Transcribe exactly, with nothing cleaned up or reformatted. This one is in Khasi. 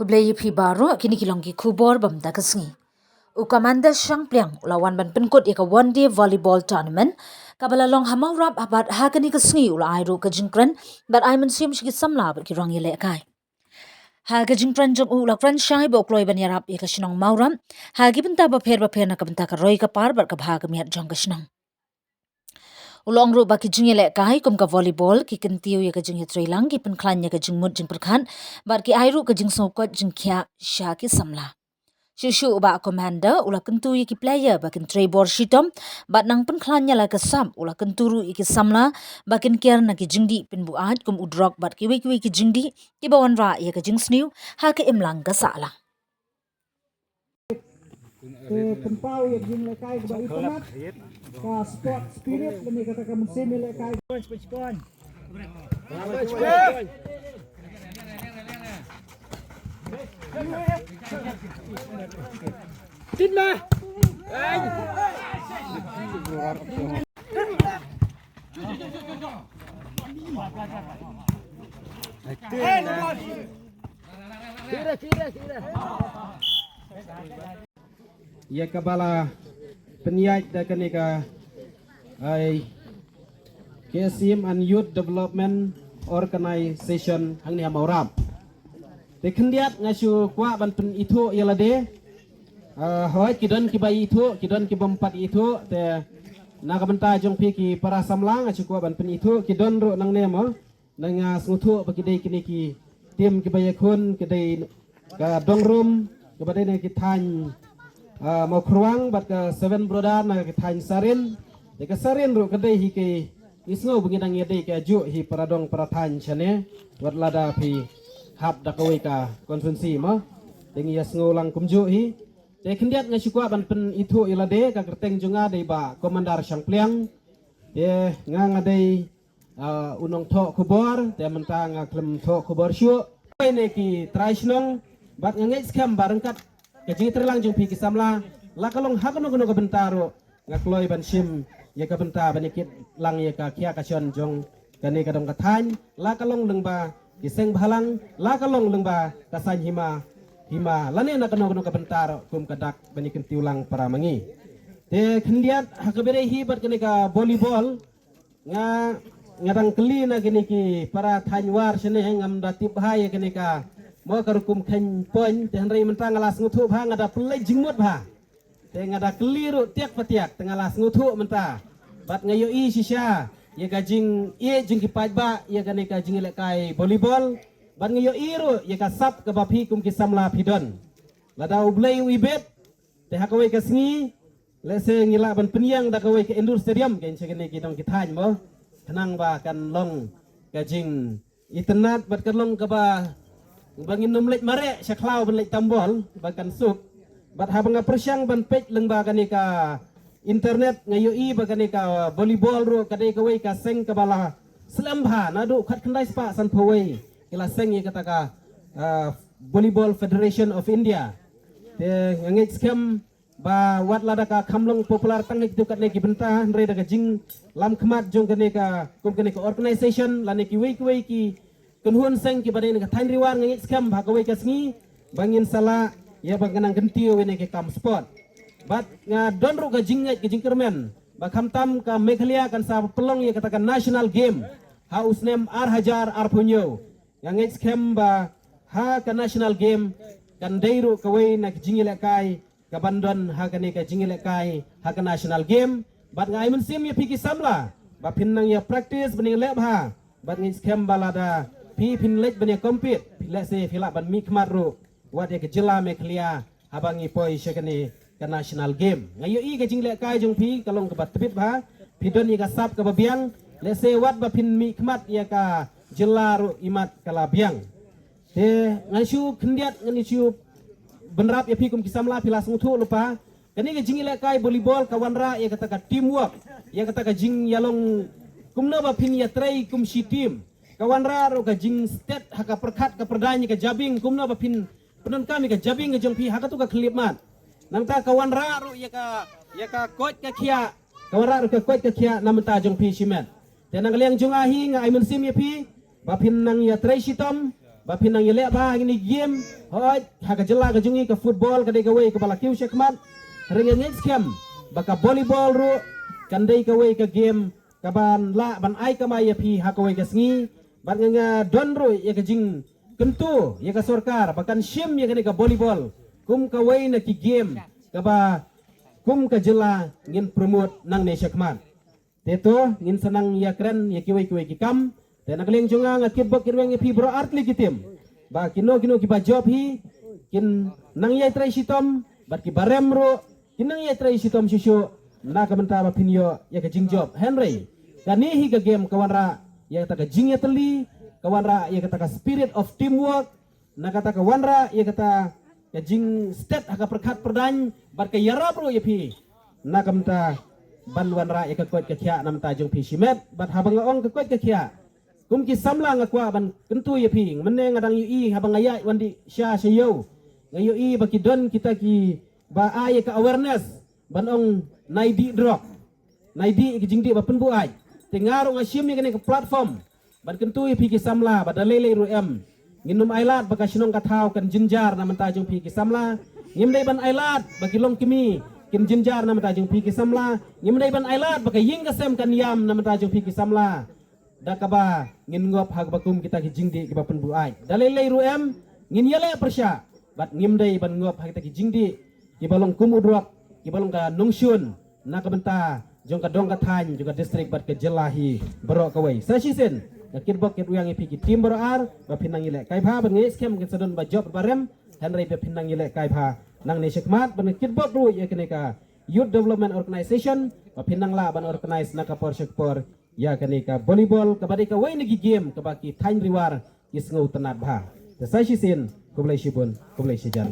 Khublei ïa phi baroh, kine ki long ki khubor ba mynta ka sngi. U Commander Shangpliang u la wan ban pynkut ïa ka One Day Volleyball Tournament kaba la long ha Mawrap, bad ha kane ka sngi u la ai ruh ka jingkren bad ai mynsiem sha ki samla bad ki rong ïalehkai. Ha ka jingkren jong u u la kren shai ba u kloi ban ïarap ïa ka shnong Mawrap ha ki bynta bapher bapher, na ka bynta ka roi ka par bad ka bha ka miat jong ka shnong. U la ong ruh ba ki jingïalehkai kum ka volleyball ki kyntiew ïa ka jingïatreilang, ki pynkhlaiñ ïa ka jingmut jingpyrkhat bad ki ai ruh ka jingsngewkot jingkhiah sha ki samla. Shuh shuh u Bah Commander u la kyntu ïa ki player ba kin trei bor shitom bad nang pynkhlaiñ ïa la ka sap. U la kyntu ruh ïa ki samla ba kin kiar na ki jingdih pynbuaid kum u drok bad kiwei kiwei ki jingdih kiba wanrah ïa ka jingsniew ha ka imlang ka sahlang. Te pynpaw ïa ka jingïalehkai kaba itynnad, ka sport spirit lane kata ka mynsiem ïalehkai. Ïa kaba la pynïaid da kane ka, ai, K S M and Youth Development Organization hangne ha Mawrap. Te khyndiat nga shu kwah ban pynithuh ïa lade. Ah, hooid, ki don kiba ithuh, ki don ki bym pat ithuh. Te na ka bynta jong phi ki para samla nga shu kwah ban pynithuh, ki don ruh nangne mo. Nang, ah, sngewthuh ba ki dei kine ki team kiba ïakhun, ki dei ka Dongrum, kaba dei na ki thaiñ, ah, Mawkhrwang, bad ka Seven Brother na ki thaiñ Sarin. Te ka Sarin ruh ka dei hi ki, ngi sngew ba ngi dang ïadei ka juh hi para dong para thaiñ shane, wat lada phi hap da kawei ka constituency mo. Te ngi ïa sngew lang kumjuh hi. Te khyndiat nga shu kwah ban pynithuh ïa lade, ka kyrteng jong nga dei Bah Commander Shangpliang. Te nga nga dei ah, u nongthoh khubor, te mynta nga khlem thoh khubor shuh. Pei ne ki trai shnong, bad nga ngeit skhem ba ryngkat ka jingtreilang jong phi ki samla, la ka long ha kano kano ka bynta ruh, nga kloi ban shim ïa ka bynta ban ïa kit lang ïa ka khia ka shon jong kane ka dong ka thaiñ, la ka long lyngba ki seng bhalang, la ka long lyngba ka saiñ hima, hima, lane na kano kano ka bynta ruh kum ka dak ban ïa kyntiew lang para ma ngi. Te khyndiat ha kaba ïadei hi bad kane ka volleyball, Nga, nga dang kylli na kine ki para thaiñ War shane, ngam da tip bha ïa kane ka, mo, ka rukom kheiñ point, te hynrei mynta nga la sngewthuh bha, nga da pynleit jingmut bha. Te nga da kylli ruh tiak pa tiak, te nga la sngewthuh mynta. Bad nga ïohi shisha ïa ka jingïeit jong ki paidbah ïa kane ka jingïalehkai volleyball. Bad nga ïohi ruh ïa ka sap kaba phi kum ki samla phi don. Lada U Blei u ibit, te ha kawei ka sngi, lehse ngi lah ban pynïeng da kawei ka indoor stadium, kein sha kine ki dong ki thaiñ mo. Khnang ba kan long ka jingitynnad bad kan long kaba, ba ngin ym leit mareh sha khlaw ban leit tam bol, ba kan suk. Bad haba nga pyrshang ban peit lyngba kane ka internet, nga ïohi ba kane ka volleyball ruh ka dei kawei ka seng kaba la slem bha, naduh khatkhyndai spah sanphew wei ki la seng ïa kata ka, ah, Volleyball Federation of India. Te nga ngeit skhem ba wat lada ka kham long popular tang ha kito katne ki bynta, hynrei da ka jinglam khmat jong kane ka, kum kane ka organization lane kiwei kiwei ki kynhun seng kiba dei na ka thaiñ Ri War, nga ngeit skhem ba ha kawei ka sngi ba ngin sa lah ïa ba ngan nang kyntiew ïa kane ka kam sport. Bad nga don ruh ka jingngeit ka jingkyrmen ba khamtam ka Meghalaya kan sa pynlong ïa kata ka national game ha u snem ar hajar arphew hynñiew. Nga ngeit skhem ba ha ka national game kan dei ruh kawei na ka jingïalehkai kaban don ha kane ka jingïalehkai ha ka national game. Bad nga ai mynsiem ïa phi ki samla ba phin nang ïa practice, ba nang ïa leh bha. Bad nga ngeit skhem ba lada phi phin leit ban ïa compete, phi lehse phi lah ban mihkhmat ruh wat ïa ka jylla Meghalaya haba ngi poi sha kane ka national game. Nga ïohi ka jinglehkai jong phi ka long kaba tbit bha, phi don ïa ka sap kaba biang, lehse wat ba phin mihkhmat ïa ka jylla ruh imat ka la biang. Te ngan shu khyndiat, ngan shu bynrap ïa phi kum ki samla, phi la sngewthuh lypa. Kane ka jingïalehkai volleyball ka wanrah ïa kata ka teamwork, ïa kata ka jingïalong kumno ba phin ïatrei kum shi team. Ka wanrah ruh ka jingstet ha ka pyrkhat ka pyrdaiñ ïa ka jabieng, kumno ba phin pyndonkam ïa ka jabieng ka jong phi ha katu ka khyllipmat. Nangta ka wanrah ruh ïa ka, ïa ka koit ka khiah, ka wanrah ruh ka koit ka khiah na bynta jong phi shimet. Te na ka liang jong nga hi nga ai mynsiem ïa phi ba phin nang ïatrei shitom, Ba phin nang ïaleh bha ha kine ki game, hooid, ha ka jylla ka jong ngi ka football ka dei kawei kaba la kiew shakhmat. Hynrei nga ngeit skhem ba ka volleyball ruh kan dei kawei ka game kaban lah ban ai kamai ïa phi ha kawei ka sngi. Bad nga, nga don ruh ïa ka jingkyntu ïa ka sorkar ba kan shim ïa kane ka volleyball kum kawei na ki game kaba kum ka jylla ngin promote nangne shakhmat. Te to ngin sa nang ïakren ïa kiwei kiwei ki kam. Te na ka liang jong nga, nga kitbok kitrwiang ïa phi baroh artylli ki team ba kino kino kiba jop hi kin nang ïai trei shitom, bad kiba rem ruh kin nang ïai trei shitom shuh shuh na ka bynta ba phin ïoh ïa ka jingjop. Hynrei kane hi ka game ka wanrah ïa kata ka jingïatylli, ka wanrah ïa kata ka spirit of teamwork, na kata ka wanrah ïa kata ka jingstet ha ka pyrkhat pyrdaiñ bad ka ïarap ruh ïa phi na ka bynta ban wanrah ïa ka koit ka khiah na bynta jong phi shimet. Bad haba nga ong ka koit ka khiah, kum ki samla nga kwah ban kyntu ïa phi, mynne nga dang ïohi haba nga ïaid wan dih sha sha ïew, nga ïohi ba ki don kita kiba ai ïa ka awareness ban ong nai dih drok, nai dih ïa ki jingdih ba pynbuaid. Te nga ruh nga shim ïa kane ka platform ban kyntu ïa phi ki samla ba da lei lei ruh em, ngin ym ailad ba ka shnong ka thaw kan jynjar na bynta jong phi ki samla. Ngim dei ban ailad ba ki longkmie kin jynjar na bynta jong phi ki samla. Ngim dei ban ailad ba ka ïing ka sem kan ïam na bynta jong phi ki samla, da kaba ngin ngop ha kaba kum kita ki jingdih kiba pynbuaid. Da lei lei ruh em, ngin ïaleh pyrshah bad ngim dei ban ngop ha kita ki jingdih kiba long kum u drok, kiba long ka nongshun na ka bynta jong ka dong ka thaiñ, jong ka district bad ka jylla hi baroh kawei. Sa shisien nga kitbok kitrwiang ïa phi ki team baroh ar ba phin nang ïalehkai bha, bad nga ngeit skhem kin sa don ba jop ba rem, hynrei ba phin nang ïalehkai bha nangne shakhmat. Bad nga kitbok ruh ïa kane ka Youth Development Organization ba phin nang lah ban organize na ka por sha ka por ïa kane ka volleyball kaba dei kawei na ki game kaba ki thaiñ Ri War ki sngewtynnad bha. Te sa shisien, khublei shibun, khublei shihajar.